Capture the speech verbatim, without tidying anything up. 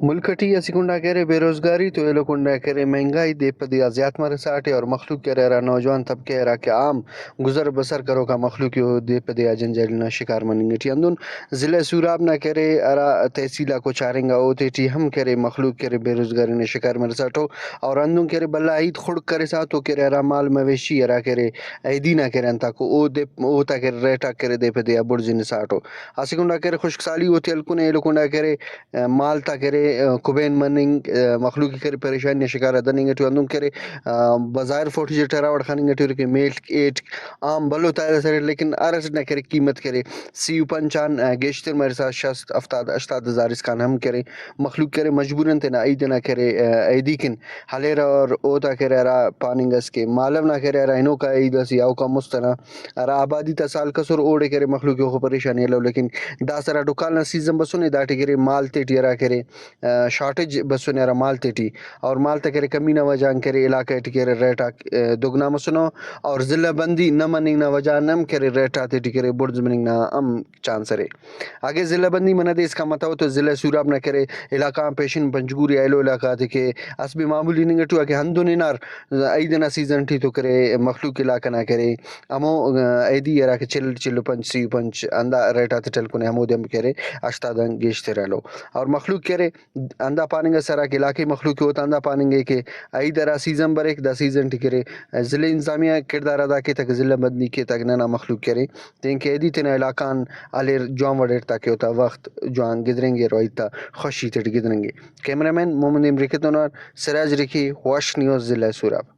ملک اٹی اسہ کنڈا کہ ارے بے روزگاری تو ایلو کنڈا کہ ارے مہنگائی دے پہ دے آ زیات مرساٹے، اور مخلوق کہ ارے ہرا نوجوان طبقہ ہرا کہ عام گزر بسر کروکا مخلوق ءِ، او دے پہ دے آ جنجالی نا شکار مننگ ٹی۔ ہندن ضلع سوراب نا کہ ارے ہرا تحصیل آکو چارنگا، اوتے ٹی ہم کہ ارے مخلوق کہ ارے بے روزگاری نا شکار مرساٹو، اور ہندن کہ ارے بھلا عید خڑک کرسا تو کہ ارے ہرا مال مویشی ہرا کہ ارے عیدی نا کہ ارے انتاکو او دے، اوتا کہ ارے ریٹ آک کہ ارے دے پہ دے آ بڑزنساٹو۔ اسہ کنڈا کہ ارے خشک سالی اوتے ہلکنے، ایلو کنڈا کہ ارے مال تا کہ ارے، آ، کبین مننگ، آ، مخلوق ءِ کہ ارے پریشانی نا شکار آ دننگ ٹی۔ ہندن کہ ارے، آ، بظاہر فوٹیج ٹی ہرا وڑ خننگ ٹی کہ میل ایٹ عام بھلو تا ایلو اسٹ، لیکن ہر اسٹ نا کہ ارے قیمت کہ ارے سی و پنچ آن، آ، گیشتر مرسا شست، ہفتاد، ہشتاد ہزار اسکان ہم کہ ارے مخلوق کہ ارے مجبوراً تینا عید ئنا کہ ارے، آ، عیدی کن ہلیرہ، اور اوتا کہ ارے ہرا پاننگ ئس کہ مالو نا کہ ارے ہرا ہنوکا عید ئسے یا اوکان مست ئنا ہرا آبادی تا سال کسر اوڑے کہ ارے مخلوق ءِ اوخہ پریشانی الو، لیکن داسہ ہرا ڈکال نا سیزن بسنے داٹی کہ ارے مال تیٹی ہرا کہ ارے، آ، شارٹیج بسنے ہرا مال تیٹی، اور مال تا کہ ارے کمی نا وجہ آن کہ ارے علاقہ ٹی کہ ارے ریٹ آک، آ، دگنا مسنو، اور ضلع بندی نہ مننگ نا وجہ آن ہم کہ ارے ریٹ آتیٹی کہ ارے بڑز مننگ نا ہم چانس ارے۔ اگہ ضلع بندی منہ دے اسکان متو تو ضلع سوراب نا کہ ارے علاقہ آن پیشن پنجگور یا ایلو علاقہ غاتے کہ اسہ بے معمولی ہننگ ٹی ءُ، اگہ ہندن ہنار عید ئنا سیزن ٹی تو کہ ارے مخلوق علاقہ نا کہ ارے ہمو، آ، عیدی ہرا کہ چل، چل و پنچ، سی و پنچ ہندا ریٹ آتے ٹلکنے، ہمودے ہم کہ ارے ہشتاد آن گیشتر الو۔ اور مخلوق کہ ارے ہندا پاننگ ئس، ہرا کہ علاقائی مخلوق ءِ اوتا ہندا پاننگ ءِ کہ عید ہرا سیزن بریک، دا سیزن ٹی کہ ارے ضلع انتظامیہ کڑدار ادا کے تاکہ ضلع بندی کے تاکہ ننا مخلوق کہ ارے تینکہ عیدی تینا علاقہ آن ہلیر جوان وڑ اٹ تاکہ اوتا وخت جوان گدرینگے، عید تا خوشی تیٹ گدرینگے۔ کیمرہ مین محمد امریکہ تونار، سراج رکی، وش نیوز، ضلع سوراب۔